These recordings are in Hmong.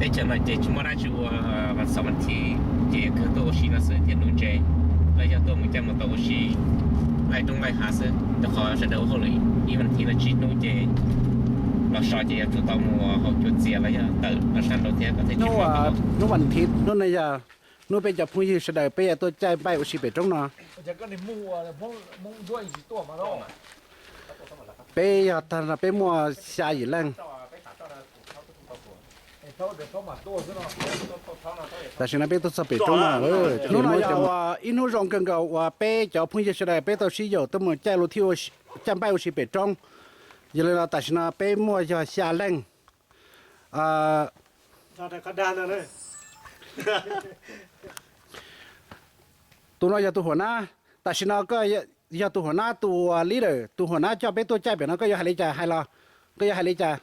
Teb chaws no ces tsis muaj dab tsi ua, xaum vas thiv ces kawg tuaj ua si no xwb thiab nuv ntses, los yog tuaj mus caij mus tau ua si laij roob laij hav xwb, rau qhov sawv daws ua hauj lwm ib vas thiv no tsis hnub ces los so ces yuav tsum tau mus haus cua txias los yog tawm los sab nraud thiab kom thiaj tsis hnub vas thiv hnub no yog hnub peb cov phooj ywg sawv daws peb yuav tuaj caij npaij ua si pem roob no. Peb yog tag no peb muaj xya yim leej. Tam sim no peb tuaj txog pem roob no, hnub no yog ib hnub zoo kawg nkaus uas peb cov phooj ywg sawv daws peb tau sib yaum tuaj mus caij lus thij, caij npaij ua si pem roob. Yog li no tam sim no peb muaj yog xya leej. Tus no yog tus huam nab, tam sim no koj yog tus huam nab, tus leader, tus huam nab coj peb tuaj caij pem no, koj yuav hais li cas hais los, koj yuav hais li cas?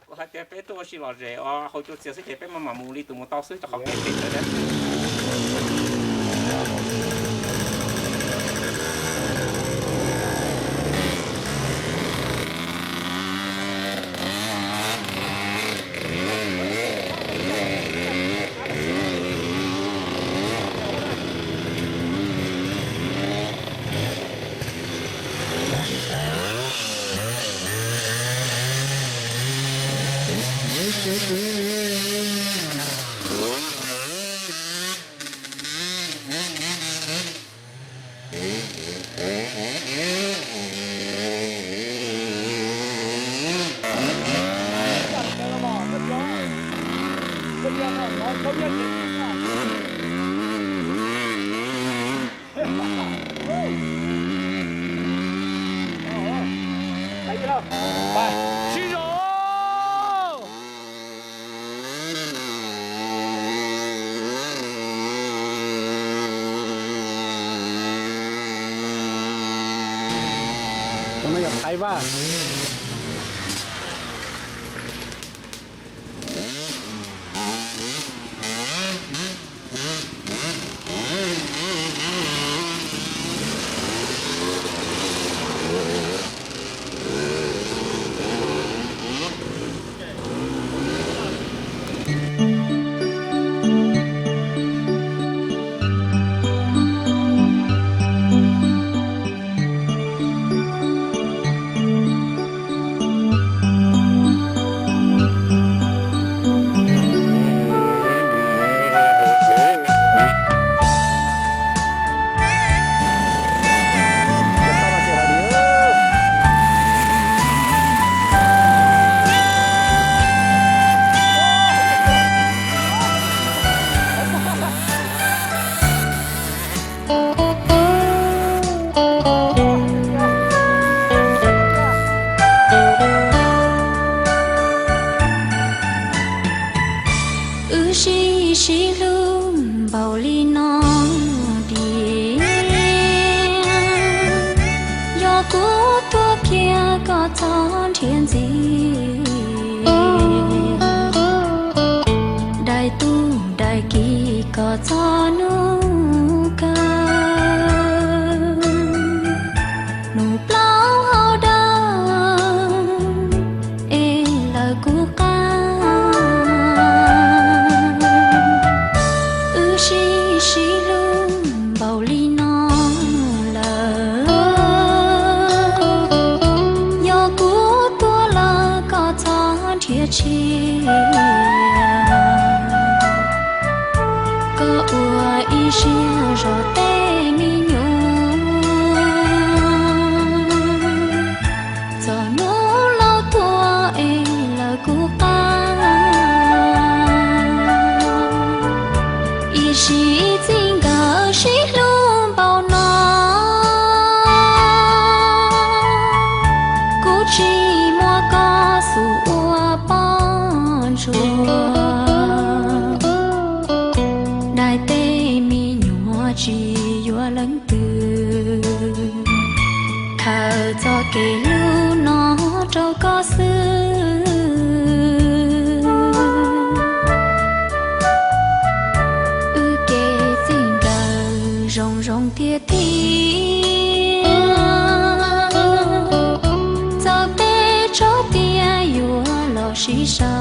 Kuv hais tias peb tuaj ua si lom zem os, haus cua txias xwb ces peb mam mam mus li tus mus tau xwb rau qhov peb pem tawm. Sib zog. Tus no yog Thaiv Vaj. Wb sib sib hlub npaum li no tiag, yog kuv tuag kiag koj txhob nrhiav ntxiv. Daim tub daim kiv koj txhob nug kawg, nug plaub hau dawb es lawv kuv qab. Wb sib sib hlub npaum li no lawm, yog kuv tuag lawm koj txhob nrhiav txhia. Koj ua ib siab zov tej me nyuam, txog hnub laus tuag es lawv kuv qab. Ib sim txij nkawm sib hlub npaum no, kuv tsis muab koj xub ua poj ntsuam. Daim tej me nyuam tsis yuav leej twg, khaws txoj kev hlub no rau koj xwb. Wb kev txij nkawm zoo zoo tiag tiag, txawm peb tsob tiaj yuav los sib sau.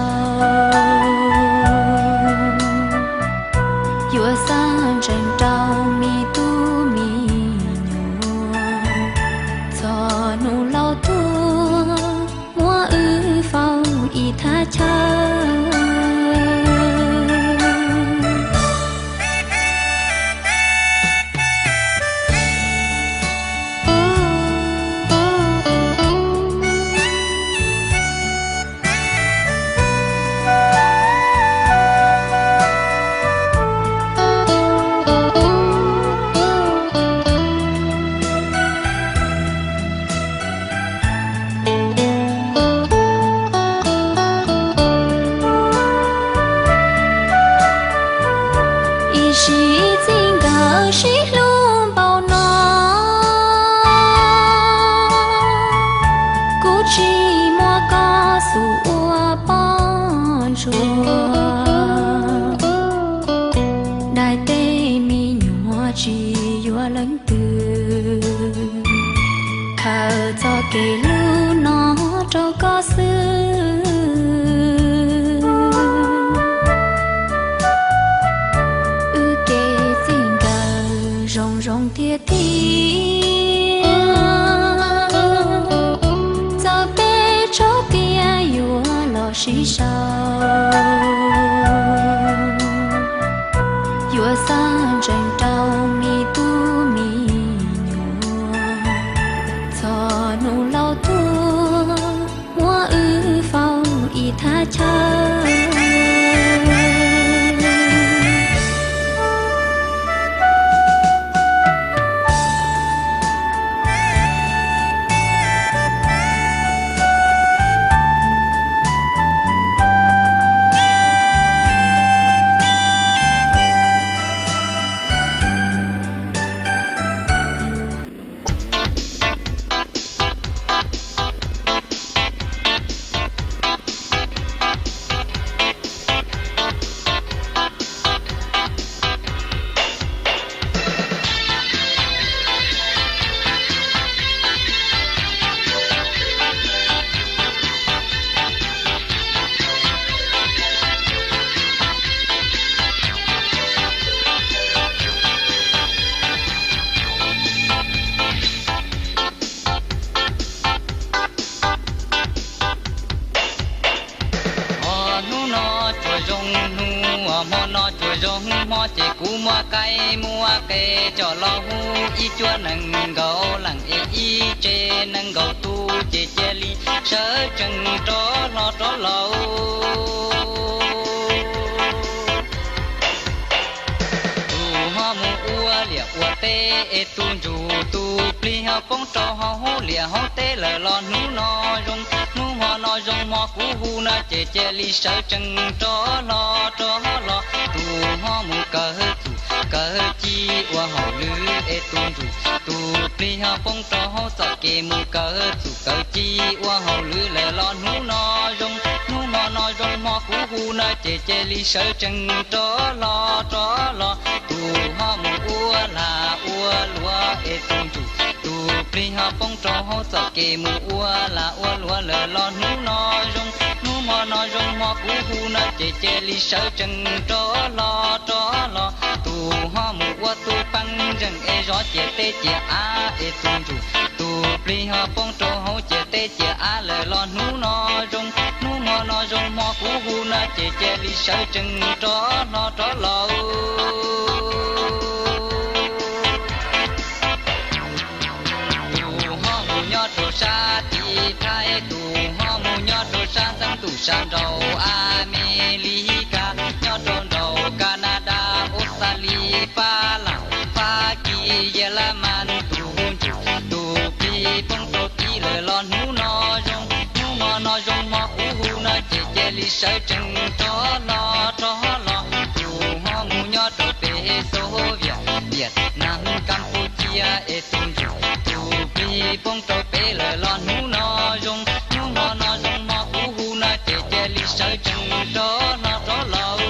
chaw. Ib sim txij nkawm sib hlub npaum no, kuv tsis muab koj xub ua poj ntsuam. Daim teb me nyuam tsis yuav leej twg, khaws txoj kev hlub no rau koj xwb. Wb kev txij nkawm zoo zoo tiag tiag, txawm peb tsob tiaj yuav los sib sau, yuav xav ntseeg rau me tub me nyuam, txog hnub laus tuaj muab wb faus ib thaj chaw. Hmo hnub no tsuas zoo hnub, hmo no tsuas zoo hmo, ces kuv muab qaib muab qe coj los hu ib cuab nees nkaum leej es ib tse nees nkaum tus, ces cia li sawv tsees rov hlo rov laus. Tus ho mus ua liaj ua teb es tus ntsuj tus plig ho poob rau hauv liaj hauv teb lawm los hnub no zoo, hnub hmo no zoo hmo kuv hu no ces cia li sawv tsees rov hlo rov los. Tus ho mus kawg txuj kawg ci ua hauj lwm es tus ntsuj tus plig ho poob rau hauv txoj kev mus kawg txuj kawg ci ua hauj lwm lawm los hnub no zoo, hnub hmo no zoo hmo kuv hu no ces cia li sawv tsees rov hlo rov los. Tus ho mus ua lag ua luam es tus ntsuj tus plig ho poob rau hauv txoj kev mus ua lag ua luam lawm los hnub no zoo, hnub hmo no zoo hmo kuv hu no ces cia li sawv tsees rov hlo rov los. Tus ho mus ua tus pej xeem es zov ciam teb ciam av es tus ntsuj tus plig ho poob rau hauv ciam teb ciam av lawm los hnub no zoo, hnub hmo no zoo hmo kuv hu no ces cia li sawv tsees rov hlo rov laus. Tus ho mus nyob rau sab tim Thaib, tus ho mus nyob rau sab ntxeev ntuj sab nraud Amelikas, nyob rau nraud Kanadas, Australia, Fab Laj, Fab Kis, Yelamas, tus ntsuj tus plig poob rau tid lawm los hnub no zoo, hnub hmo no zoo hmo kuv hu no ces cia li sawv tsees rov hlo rov los. Tus ho mus nyob rau pem Xov Viaj, Viaj Nam, Kam Pu Cia es tus ntsuj tus plig poob rau pem lawm los hnub no zoo, hnub hmo no zoo hmo kuv hu no ces cia li sawv tsees rov hlo rov laus.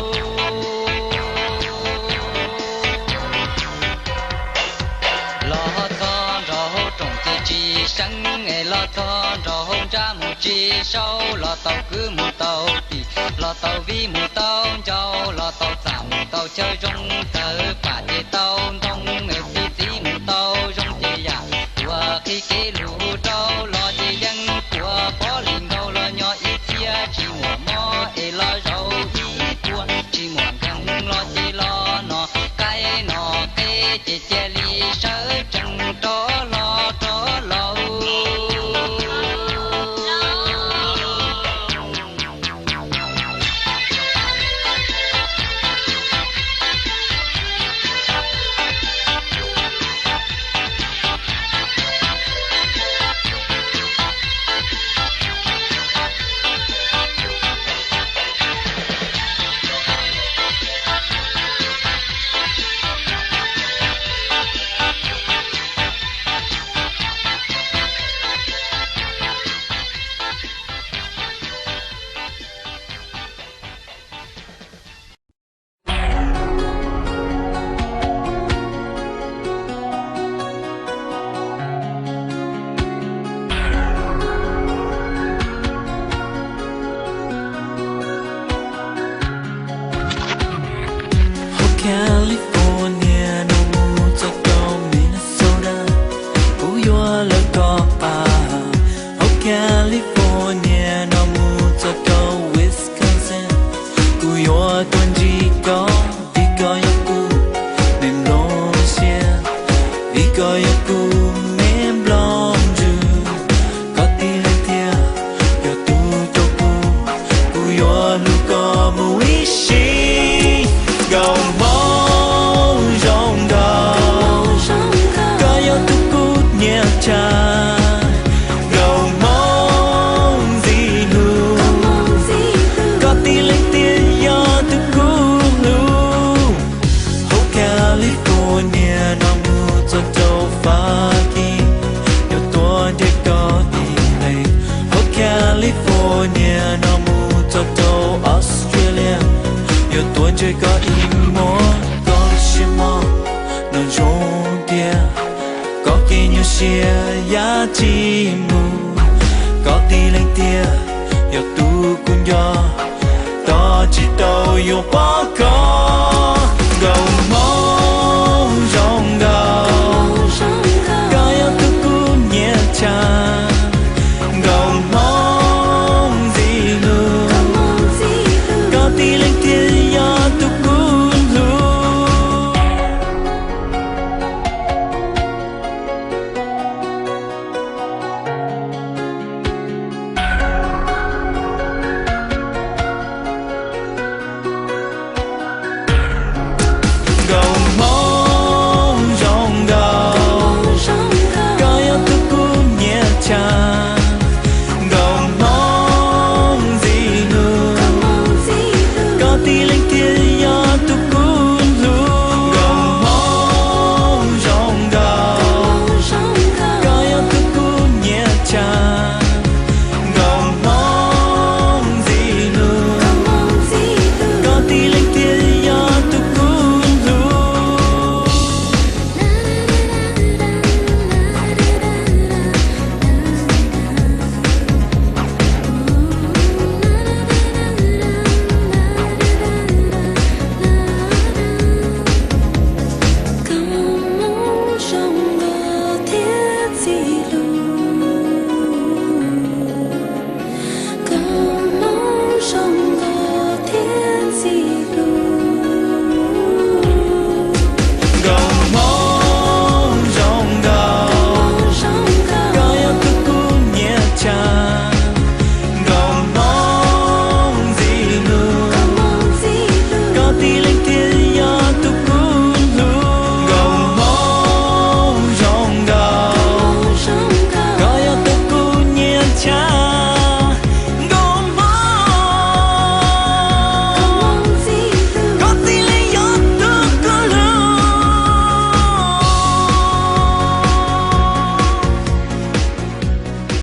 Los txog nraum rooj ces tsis seev es los txog nraum ntsab mus tsis sau, los tau kwv mus tau tij, los tau viv mus tau ncau, los tau txaj mus tau chaw zoo, tawg pam ces tau ntoo, txi txiv mus tau zoo ces yam uas qhib kev lus rau los ces yeej puas pov li nkaus los nyob ib txhia tsis muaj mob. Koj ib muab koj lub siab mog, nws zoo tiag, koj kev nyuaj siab yam tsis mus, koj tib leeg tiag, yog tus kuv nco, tos tsis tau yuav pom koj.